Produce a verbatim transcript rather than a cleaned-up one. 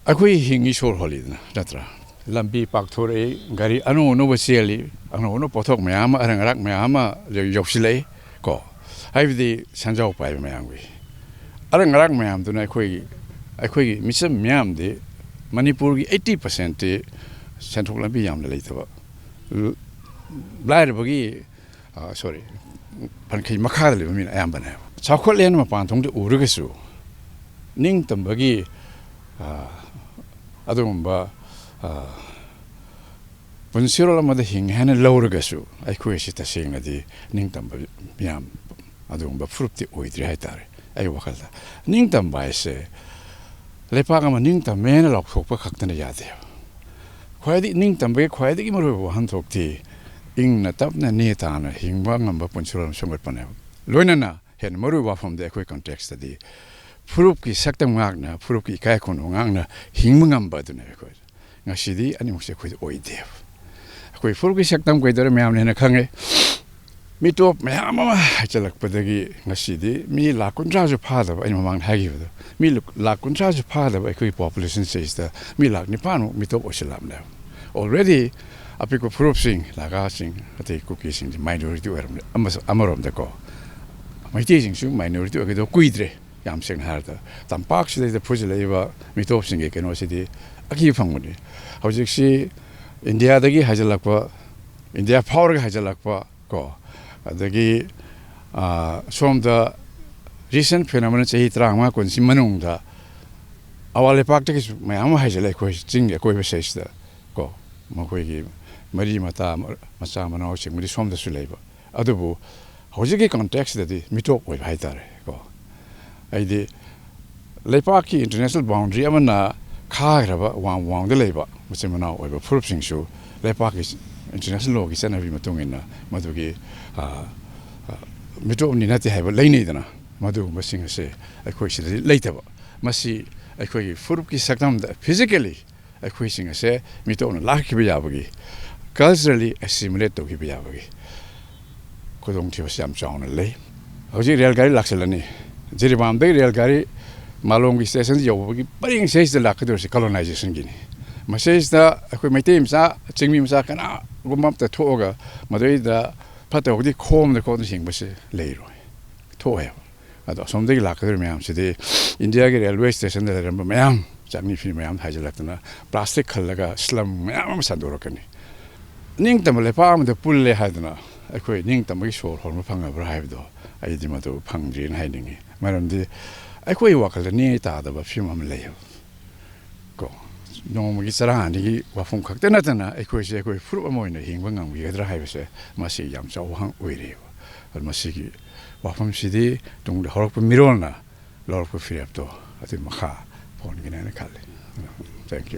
ꯑꯩꯈꯣꯏ ꯍꯤꯡꯉꯤ, ꯁꯣꯔ ꯍꯣꯜꯂꯤꯗꯅ, ꯅꯠꯇ꯭ꯔꯥ? ꯂꯝꯕꯤ ꯄꯥꯛꯊꯣꯔꯛꯏ, ꯒꯥꯔꯤ ꯑꯅꯧ ꯑꯅꯧꯕ ꯆꯦꯜꯂꯤ, ꯑꯅꯧ ꯑꯅꯧꯕ ꯄꯣꯠꯊꯣꯛ ꯃꯌꯥꯝ ꯑꯃ, ꯑꯔꯪ ꯑꯔꯥꯛ ꯃꯌꯥꯝ ꯑꯃ ꯌꯧꯁꯤꯜꯂꯛꯏ ꯀꯣ꯫ ꯍꯥꯏꯕꯗꯤ ꯁꯦꯟꯖꯥꯎ ꯄꯥꯏꯕ ꯃꯌꯥꯝꯒꯤ ꯑꯔꯪ ꯑꯔꯥꯛ ꯃꯌꯥꯝꯗꯨꯅ ꯑꯩꯈꯣꯏꯒꯤ, ꯑꯩꯈꯣꯏꯒꯤ ꯃꯤꯆꯝ ꯃꯤꯌꯥꯝꯗꯤ, ꯃꯅꯤꯄꯨꯔꯒꯤ eighty percent ꯇꯤ ꯁꯦꯟꯊꯣꯛ ꯂꯝꯕꯤ ꯌꯥꯝꯅ ꯂꯩꯇꯕ, ꯂꯥꯏꯔꯕꯒꯤ, ꯑ, sorry, ꯄꯟꯈꯩ ꯃꯈꯥꯗ ꯂꯩꯕ ꯃꯤꯅ ꯑꯌꯥꯝꯕꯅꯦꯕ꯫ ꯆꯥꯎꯈꯠꯂꯦꯅ ꯃꯄꯥꯟ ꯊꯣꯡꯗ ꯎꯔꯒꯁꯨ, ꯅꯤꯡꯇꯝꯕꯒꯤ, ꯑ, ꯑꯗꯨꯒꯨꯝꯕ, ꯑ, ꯄꯨꯟꯁꯤꯔꯣꯜ ꯑꯃꯗ ꯍꯤꯡꯉꯦ ꯍꯥꯏꯅ ꯂꯧꯔꯒꯁꯨ, ꯑꯩꯈꯣꯏ ꯑꯁꯤ ꯇꯁꯦꯡꯅꯗꯤ ꯅꯤꯡꯇꯝꯕ ꯃꯤꯌꯥꯝ, ꯑꯗꯨꯒꯨꯝꯕ ꯐꯨꯔꯨꯞꯇꯤ ꯑꯣꯏꯗ꯭ꯔꯤ ꯍꯥꯏꯇꯥꯔꯦ꯫ ꯑꯩ ꯋꯥꯈꯜꯗ, ꯅꯤꯡꯇꯝꯕ ꯍꯥꯏꯁꯦ ꯂꯩꯄꯥꯛ ꯑꯃ ꯅꯤꯡꯇꯝꯃꯦꯅ ꯂꯥꯎꯊꯣꯛꯄ ꯈꯛꯇꯅ ꯌꯥꯗꯦꯕ꯫ ꯈ꯭ꯋꯥꯏꯗꯒꯤ ꯅꯤꯡꯇꯝꯕꯒꯤ ꯈ꯭ꯋꯥꯏꯗꯒꯤ ꯃꯔꯨꯑꯣꯏꯕ ꯋꯥꯍꯟꯊꯣꯛꯇꯤ ꯏꯪꯅ ꯇꯞꯅ ꯅꯦ ꯇꯥꯅ ꯍꯤꯡꯕ ꯉꯝꯕ ꯄꯨꯟꯁꯤꯔꯣꯜ ꯑꯃ ꯁꯦꯝꯒꯠꯄꯅꯦꯕ꯫ ꯂꯣꯏꯅꯅ ꯍꯦꯟꯅ ꯃꯔꯨꯑꯣꯏꯕ ꯋꯥꯐꯝꯗꯤ ꯑꯩꯈꯣꯏ context ꯇꯗꯤ ꯐꯨꯔꯨꯞꯀꯤ ꯁꯛꯇꯝ ꯉꯥꯛꯅ, ꯐꯨꯔꯨꯞꯀꯤ ꯏꯀꯥꯏ ꯈꯨꯝꯅꯕ ꯉꯥꯛꯅ ꯍꯤꯡꯕ ꯉꯝꯕ ꯑꯗꯨꯅꯦꯕ ꯑꯩꯈꯣꯏ꯫ ꯉꯁꯤꯗꯤ ꯑꯅꯤꯃꯛꯁꯦ ꯑꯩꯈꯣꯏꯗ ꯑꯣꯏꯗꯦꯕ꯫ ꯑꯩꯈꯣꯏ ꯐꯨꯔꯨꯞꯀꯤ ꯁꯛꯇꯝ ꯀꯩꯗꯧꯔꯦ ꯃꯌꯥꯝꯅ ꯍꯦꯟꯅ ꯈꯪꯉꯦ꯫ ꯃꯤꯇꯣꯞ ꯃꯌꯥꯝ ꯑꯃ ꯍꯥꯏꯖꯤꯜꯂꯛꯄꯗꯒꯤ ꯉꯁꯤꯗꯤ ꯃꯤ ꯂꯥꯈ ꯀꯨꯟꯊ꯭ꯔꯥꯁꯨ ꯐꯥꯗꯕ, ꯑꯩꯅ ꯃꯃꯥꯡꯗ ꯍꯥꯏꯈꯤꯕꯗꯣ, ꯃꯤ ꯂꯨ-, ꯂꯥꯈ ꯀꯨꯟꯊ꯭ꯔꯥꯁꯨ ꯐꯥꯗꯕ ꯑꯩꯈꯣꯏꯒꯤ population ꯁꯤꯗꯩꯁꯤꯗ ꯃꯤ ꯂꯥꯈ ꯅꯤꯄꯥꯟꯃꯨꯛ ꯃꯤꯇꯣꯞ ꯑꯣꯏꯁꯤꯜꯂꯛꯑꯕꯅꯦꯕ꯫ Already ꯑꯄꯤꯛꯄ ꯐꯨꯔꯨꯞꯁꯤꯡ, ꯅꯥꯒꯥꯁꯤꯡ, ꯑꯇꯩ ꯀꯨꯀꯤꯁꯤꯡꯁꯤ minority ꯑꯣꯏꯔꯝꯂꯦ꯫ ꯑꯃꯁꯨ, ꯑꯃꯔꯣꯝꯗꯀꯣ, ꯃꯩꯇꯩꯁꯤꯡꯁꯨ minority ꯑꯣꯏꯒꯗꯕ ꯀꯨꯏꯗ꯭ꯔꯦ꯫ ꯌꯥꯝ ꯁꯦꯡꯅ ꯍꯥꯏꯔꯕꯗ, ꯇꯝꯄꯥꯛꯁꯤꯗꯩꯗ ꯐꯨꯖꯤꯜꯂꯛꯏꯕ ꯃꯤꯇꯣꯞꯁꯤꯡꯒꯤ ꯀꯩꯅꯣꯁꯤꯗꯤ ꯑꯀꯤꯕ ꯐꯪꯕꯅꯤ꯫ ꯍꯧꯖꯤꯛꯁꯤ ꯏꯟꯗꯤꯌꯥꯗꯒꯤ ꯍꯥꯏꯖꯤꯜꯂꯛꯄ, ꯏꯟꯗꯤꯌꯥ ꯐꯥꯎꯔꯒ ꯍꯥꯏꯖꯤꯜꯂꯛꯄ ꯀꯣ, ꯑꯗꯒꯤ, ꯑ, ꯁꯣꯝꯗ recent phenomenon ꯆꯍꯤ ꯇꯔꯥꯃꯉꯥ ꯀꯨꯟꯁꯤ ꯃꯅꯨꯡꯗ ꯑꯋꯥ ꯂꯩꯄꯥꯛꯇꯒꯤꯁꯨ ꯃꯌꯥꯝ ꯑꯃ ꯍꯥꯏꯖꯤꯜꯂꯛꯑꯦ ꯑꯩꯈꯣꯏ ꯆꯤꯡꯒꯤ ꯑꯀꯣꯏꯕ ꯁꯤꯗꯩꯁꯤꯗ ꯀꯣ, ꯃꯈꯣꯏꯒꯤ ꯃꯔꯤ ꯃꯇꯥ, ꯃꯆꯥ ꯃꯅꯥꯎꯁꯤꯡꯕꯨꯗꯤ ꯁꯣꯝꯗꯁꯨ ꯂꯩꯕ꯫ ꯑꯗꯨꯕꯨ ꯍꯧꯖꯤꯛꯀꯤ context ꯁꯤꯗꯗꯤ ꯃꯤꯇꯣꯞ ꯑꯣꯏꯕ ꯍꯥꯏꯇꯥꯔꯦ ꯀꯣ꯫ ꯑꯩꯗꯤ ꯂꯩꯄꯥꯛꯀꯤ international boundary ꯑꯃꯅ ꯈꯥꯈ꯭ꯔꯕ ꯋꯥꯡ ꯋꯥꯡꯗ ꯂꯩꯕ ꯃꯆꯤꯟ ꯃꯅꯥꯎ ꯑꯣꯏꯕ ꯐꯨꯔꯨꯞꯁꯤꯡꯁꯨ ꯂꯩꯄꯥꯛꯀꯤ international law ꯒꯤ ꯆꯠꯅꯕꯤ ꯃꯇꯨꯡ ꯏꯟꯅ ꯃꯗꯨꯒꯤ, ꯑ, ꯑ, ꯃꯤꯇꯣꯞꯅꯤ ꯅꯠꯇꯦ ꯍꯥꯏꯕ ꯂꯩꯅꯩꯗꯅ, ꯃꯗꯨꯒꯨꯝꯕꯁꯤꯡ ꯑꯁꯦ ꯑꯩꯈꯣꯏ ꯁꯤꯗꯗꯤ ꯂꯩꯇꯕ꯫ ꯃꯁꯤ ꯑꯩꯈꯣꯏꯒꯤ ꯐꯨꯔꯨꯞꯀꯤ ꯁꯛꯇꯝꯗ physically ꯑꯩꯈꯣꯏꯁꯤꯡ ꯑꯁꯦ ꯃꯤꯇꯣꯞꯅ ꯂꯥꯛꯈꯤꯕ ꯌꯥꯕꯒꯤ, culturally assimilate ꯇꯧꯈꯤꯕ ꯌꯥꯕꯒꯤ ꯈꯨꯗꯣꯡꯊꯤꯕꯁꯤ ꯌꯥꯝ ꯆꯥꯎꯅ ꯂꯩ꯫ ꯍꯧꯖꯤꯛ ꯔꯦꯜ ꯒꯥꯔꯤ ꯂꯥꯛꯁꯤꯜꯂꯅꯤ꯫ ꯖꯤꯔꯤꯕꯥꯝꯗꯒꯤ ꯔꯦꯜ ꯒꯥꯔꯤ ꯃꯥꯂꯣꯝꯒꯤ ꯁ꯭ꯇꯦꯁꯟ ꯌꯧꯕꯒꯤ ꯄꯔꯦꯡ ꯁꯤꯗꯩꯁꯤꯗ ꯂꯥꯛꯀꯗꯧꯔꯤꯁꯦ ꯀꯣꯂꯣꯅꯥꯏꯖꯦꯁꯟꯒꯤꯅꯤ꯫ ꯃꯁꯤꯗꯩꯁꯤꯗ ꯑꯩꯈꯣꯏ ꯃꯩꯇꯩ ꯃꯆꯥ, ꯆꯤꯡꯃꯤ ꯃꯆꯥ ꯀꯅꯥꯒꯨꯝꯕ ꯑꯝꯇ ꯊꯣꯛꯑꯒ ꯃꯗꯩꯗ ꯐꯠꯇ ꯍꯥꯎꯗꯤ ꯈꯣꯝꯗꯅ ꯈꯣꯠꯇꯅ ꯁꯦꯡꯕꯁꯦ ꯂꯩꯔꯣꯏ, ꯊꯣꯛꯑꯣꯏꯕ꯫ ꯑꯗꯣ ꯑꯁꯣꯝꯗꯒꯤ ꯂꯥꯛꯀꯗꯧꯔꯤꯕ ꯃꯌꯥꯝꯁꯤꯗꯤ ꯏꯟꯗꯤꯌꯥꯒꯤ ꯔꯦꯜꯋꯦ ꯁ꯭ꯇꯦꯁꯟꯗ ꯂꯩꯔꯝꯕ ꯃꯌꯥꯝ ꯆꯥꯛꯅꯤ ꯐꯤ ꯃꯌꯥꯝ ꯍꯥꯏꯖꯤꯜꯂꯛꯇꯅ ꯄ꯭ꯂꯥꯁꯇꯤꯛ ꯈꯜꯂꯒ ꯁ꯭ꯂꯝ ꯃꯌꯥꯝ ꯑꯃ ꯁꯟꯗꯣꯔꯛꯀꯅꯤ꯫ ꯅꯤꯡꯇꯝꯕ ꯂꯩꯄꯥꯛ ꯑꯃꯗ ꯄꯨꯜꯂꯦ ꯍꯥꯏꯗꯅ ꯑꯩꯈꯣꯏ ꯅꯤꯡꯇꯝꯕꯒꯤ ꯁꯣꯔ ꯍꯣꯟꯕ ꯐꯪꯉꯕ꯭ꯔꯥ ꯍꯥꯏꯕꯗꯣ ꯑꯩꯗꯤ ꯃꯗꯨ ꯐꯪꯗ꯭ꯔꯤꯅ ꯍꯥꯏꯅꯤꯡꯉꯤ꯫ ꯃꯔꯝꯗꯤ ꯑꯩꯈꯣꯏ ꯋꯥꯈꯜꯗ ꯅꯤꯡꯉꯩ ꯇꯥꯗꯕ ꯐꯤꯕꯝ ꯑꯃ ꯂꯩꯌꯦꯕ꯫ ꯀꯣ, ꯅꯣꯡꯃꯒꯤ ꯆꯔꯥ ꯑꯅꯤꯒꯤ ꯋꯥꯐꯝ ꯈꯛꯇ ꯅꯠꯇꯅ ꯑꯩꯈꯣꯏꯁꯦ ꯑꯩꯈꯣꯏ ꯐꯨꯔꯨꯞ ꯑꯃ ꯑꯣꯏꯅ ꯍꯤꯡꯕ ꯉꯝꯈꯤꯒꯗ꯭ꯔꯥ ꯍꯥꯏꯕꯁꯦ ꯃꯁꯤ ꯌꯥꯝ ꯆꯥꯎꯕ ꯍꯪ ꯑꯣꯏꯔꯦꯕ꯫ ꯑꯗꯨ ꯃꯁꯤꯒꯤ ꯋꯥꯐꯝꯁꯤꯗꯤ ꯇꯨꯡꯗ ꯍꯧꯔꯛꯄ ꯃꯤꯔꯣꯜꯅ ꯂꯧꯔꯛꯄ ꯐꯤꯔꯦꯞꯇꯣ ꯑꯗꯨꯒꯤ ꯃꯈꯥ ꯄꯣꯟꯒꯅꯤ ꯍꯥꯏꯅ ꯈꯜꯂꯤ꯫ Thank you꯫